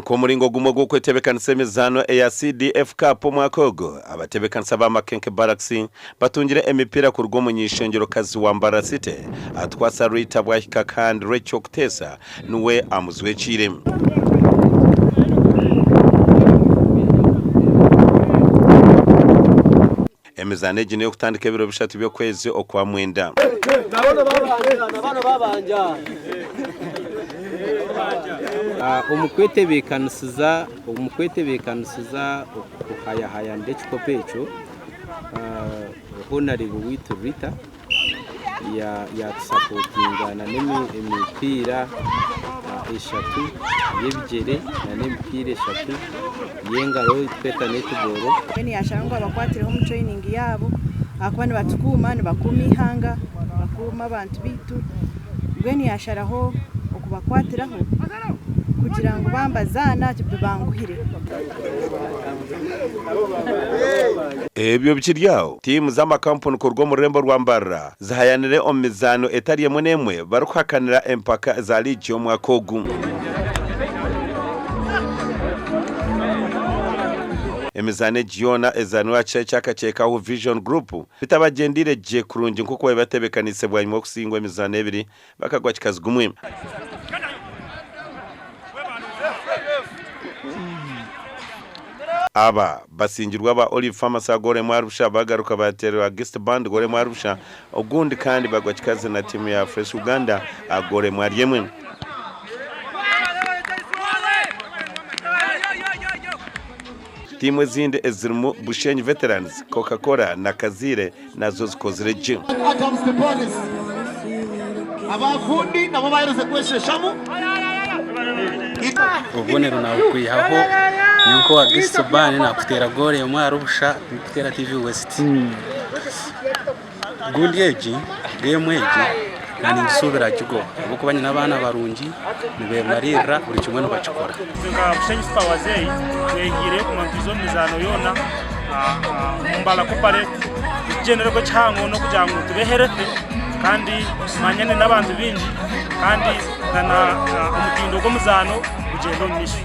Nk'omuringo gumwe gw'okwetebeekanisa emizaano eya CDF Cup omwaka ogu, abatebeekanisa ba Makenke Barracks batungire emipiira kuruga omu ny'eishengyerokazi wa Mbarara City, Atwasa Rita Bwahika kandi Rachel Kuteesa niwe amuzwekiire. Emizaano egi n'ey'okutandika ebiro bishatu by'okwezi Okwamwenda. Omu kwetebeekanisiza omu kwetebeekanisiza okuhayahayanira ekikopo ekyo, Honarebo waitu Rita yaatusapotinga n'emipiira eshatu y'ebigyere n'emipiira eshatu y'engaro ei turikweta netiboro. Mbwenu yashanga ngu abakwatireho omu training yaabo ahakuba nibatukuuma, nibakuuma eihanga, nibakuuma abantu baitu, mbwenu yasharaho okubakwatiraho kugira ngu baaba nibazaana bibanguhire. Ebyo bikiri aho, tiimu z'amakampuni kuruga omu rurembo rwa Mbarara zihayanire omu mizaano etari emwe n'emwe barikuhakanira empaka za liigi y'omwaka ogu. Emizaano egi yoona ezaanirwe aha kishaayi kya Kakyeka ahu Vision Group bitabagyendeire gye kurungi nk'oku baabaire batebeekaniise bwanyima y'okusingwa emizaano ebiri bakagwa kikazi gumwe. Aba basingirwe aba Olive Pharmacy goolo emwe ahari busha bagaruka bateerwa Guest Band goolo emwe ahari busha ogundi kandi bagwa kikazi na tiimu ya Fresh Uganda goolo emwe ahari emwe. Tiimu ezindi ezirimu Bushenyi Veterans, Coca Cola na Kaziire nazo zikozire gye. Obubonero nabukwihaho nyowe nkowa Guest Band nakuteera goolo emwe ahari busha ndikuteera TV West. Gundi egi, geemu egi naningisubira gigo ahabw'okuba nyine abaana barungi nibemariirira buri kimwe nibakikora. Itwe nka Bushenyi Super Wazei twehiireyo kumanya ngu twiza omu mizaano yoona omu Mbala Corporate. Ekigyendererwa ekihango n'okugira ngu tube healthy kandi tumanyane n'abantu baingi kandi na omutindo gw'omuzaano gugyende omu maisho.